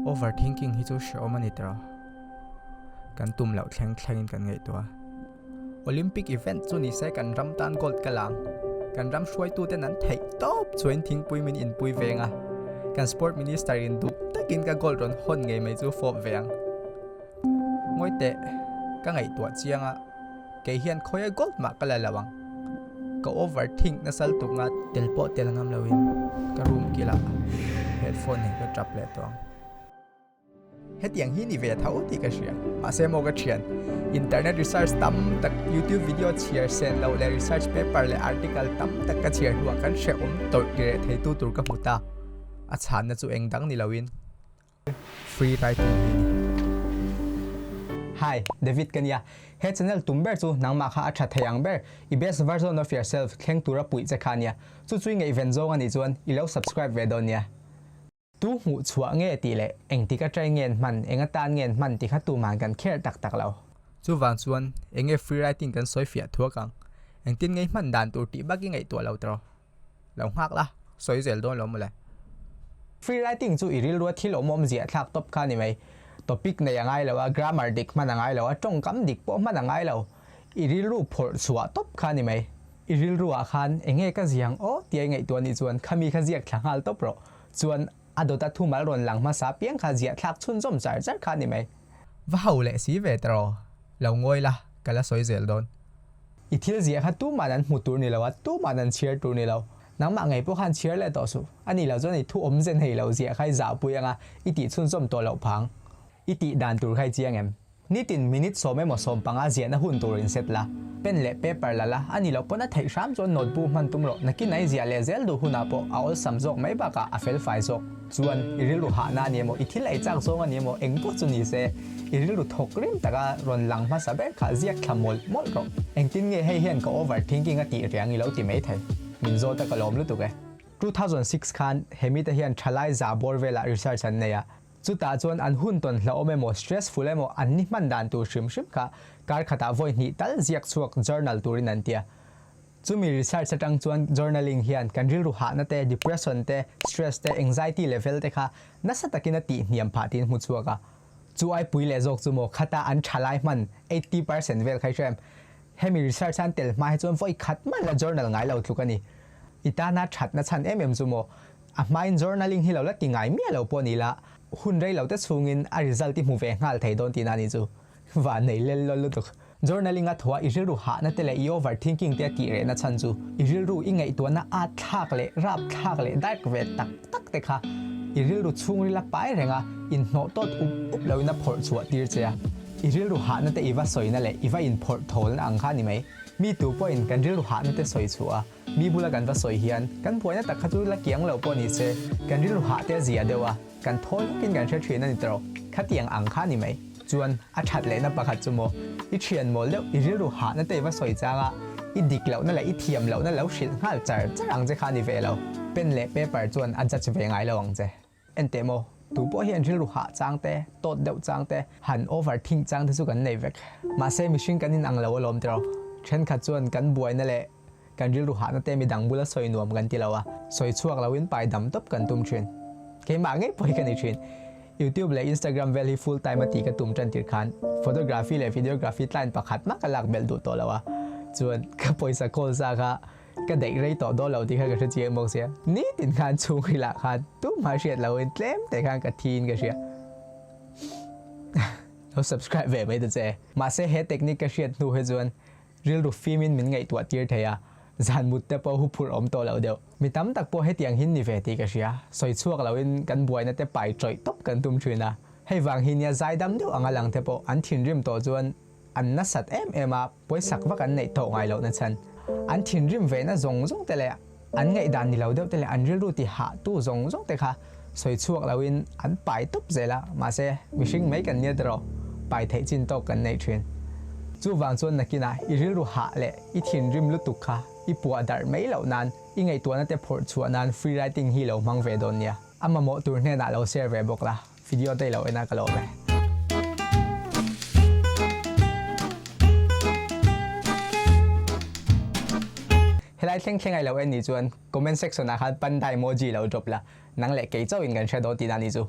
Overthinking hi chu hrehawm a ni tawh. Kan tum loh thleng thlengin kan ngaihtuah a. Olympic event chu ni se kan ram tan gold ka la ang. Kan ram hruaituten an theih tawp chuan thingpui min inpui veng a. Kan sport minister in duh takin ka gold rawn hawn ngei mai chu fawp ve ang. Ngawi teh, ka ngaihtuah chiang a, kei hian khawia gold mah ka la lo ang. Ka overthink nasal tuk nga tel pawh tel ngam loin ka room kilah headphone nei ka tap leh tawh ang. Hetiang hi ni ve tho tih ka hria. Mahse maw ka thian, internet research tam tak, youtube video chhiar sen loh leh research paper leh article tam tak ka chhiar hnuah kan hrehawm tawrh tireh theitu tur ka hmu ta. A chhanna chu eng dang ni loin Free writing hi a ni. Hi, David ka nia. He channel tum ber chu nangmah kha a tha thei ang ber, i best version of yourself thleng tura puih che kha a nia. Chu chu i ngaihven zawng a nih chuan i lo subscribe ve dawn nia. Tu hmuh chhuah nge tih leh engtik atang nge an hman, eng atan nge an hman tih kha tuman kan kher tak tak lo. Chuvang chuan eng nge free writing kan sawi fiah thuak ang? Engtin nge i hman dan tur tih bak i ngaihtuah lo tawh? Lo nghak la, sawi zel dawn lo mawle. Free writing chu i rilrua thil awm awm ziah thlak tawp kha ni mai. Topic nei a ngai lo a, grammar dik hman a ngai lo a, tawngkam dik pawh hman a ngai lo. I rilru phawrh chhuah tawp kha ni mai. I rilruah khan eng nge ka ziang aw tia i ngaihtuah nih chuan khami kha ziak thla nghal tawp rawh. Chuan a dawta thumal rawn lang hmasa piang kha ziah thlak chhunzawm char char kha ni mai. Va ho leh si ve ta rawh. Lo ngawi la, ka la sawi zel dawn. I thil ziah kha tuman an hmu tur ni lo a, tuman an chhiar tur ni lo. Nangmah ngei pawh khan chhiar leh tawh suh. A nih loh chuan i thu awmze nei lo ziah kha i zahpui ang a, i tih chhunzawm tawh loh phang. I tih dan tur kha i chiang em? Nitin minute sawm emaw 15 ziahna hun tur in set la. Pen leh paper la la, a nih loh pawn a theih hram chuan notebook hman tum rawh. Nakin a i ziah leh zel duh hunah pawh a awlsam zawk mai bakah a fel fai zawk. Chuan i rilru hahna a ni emaw, i thil ei chak zawng a ni emaw, eng pawh chu ni se, i rilru thawk rim taka rawn lang hmasa ber kha ziak thla mawlh mawlh rawh. Engtin nge hei hian ka over thinking a tih riang i lo ti mai thei? Min zawt a ka lawm lutuk e. 2006 khan he mite hian thalai za bawr velah research an nei a, chutah chuan an hun tawn hlauhawm emaw stressful emaw an ni hman dan tur hrim hrim kha kar khatah vawi hnih tal ziak chhuak journal turin an ti a. Chumi research atang chuan journaling hian kan rilru hahna te, depression te, stress te, anxiety level te kha nasa takin a tih hniam phah tiin hmu chhuak a. Chu ai pui leh zawk chu maw khata an thalai hman 80% vel kha i hria em? Hemi research an tel hma hi chuan vawi khat hman la journal ngai lo tluk a ni. I tana thatna chhan em em chu maw a hmain journaling hi lo la ti ngai miah lo pawh ni la, hun rei lo te chhungin a result i hmu ve nghal thei dawn tihna a ni chu. Van nei lel lawl lutuk. Journaling a thuah i rilru hahna te leh i overthinking te a tih rehna chhan chu i rilru i ngaihtuahna at thlak leh rap thlak leh dark ve tak tak te kha i rilru chhungril a pai reng a, inhnawh tawt up up loin a phawrh chhuah tir che a. I rilru hahna te i va sawina leh i va inphawrh thawlna ang kha a ni mai. Mi tu pawhin kan rilru hahna te sawi chhuah a, mi bula kan va sawi hian kan buaina tak kha chu la kiang lo pawh ni se, kan rilru hah te a zia deuh a, kan thawl vawkin kan hre thin a ni tawh. Khatiang ang kha a ni mai. Chuan a that lehna pakhat chu maw, i thian mawl deuh, i rilru hahna te i va sawi chang a, i dik lohna leh i thiam lohna lo hrilh nghal char char ang che kha a ni ve lo. Pen leh paper chuan a judge ve ngai lo ang che. Enteh maw, tu pawh hian rilru hah chang te, tawt deuh chang te, han over think chang te chu kan nei vek. Mahse mihring kan inang lo alawm tiraw. Thenkhat chuan kan buaina leh Kan rilru hahna te midang bula sawi nuam kan ti lo a, sawi chhuak loin pai dam tawp kan tum thin. Keimah ngei pawh hi ka ni thin. YouTube leh Instagram vel hi full time a tih ka tum tan tir khan photography leh videography client pakhat mah ka lak belh duh tawh lo a, chuan ka pawisa call sa kha ka daih rei tawh dawn lo tih kha ka hre chiang bawk sia. Nitin khan chhungrilah khan tumah hriat loin tlem te khan ka thiin ka hria. Lo subscribe ve mai ta che. Mahse he technique ka hriat hnu hi chuan Rilru fimin min ngaihtuah tir thei a, zan mut te pawh huphurh awm tawh loh deuh. Mi tam tak pawh hetiang hin ni ve tih ka hria, sawi chhuak loin kan buaina te pai tawih tawp kan tum thin a. Hei vang hi nia zaidam deuh anga lang te pawh an thinrim tawh chuan an nasat em em a, pawisak vak an neih tawh ngai lohna chhan. An thinrim ve na zawng zawng te leh an ngaihdan ni lo deuh te leh an rilru ti hah tu zawng zawng te kha sawi chhuak loin an pai tawp zel a, mahse mihring mai kan nia tawh pai theih chin tawk kan neih thin. Chuvang chuan nakinah i rilru hah leh i thinrim lutuk kha i puah darh mai loh nan i ngaihtuahna te phawrh chhuah nan free writing hi lo hmang ve dawn nia. A mamawh tur hnenah lo share ve bawk la, video te i lo en a ka lawm e. Helai thleng thleng a i lo en nih chuan comment section ah khan panda emoji lo drop la, nang leh kei chauhin kan hre dawn tihna a nih chu.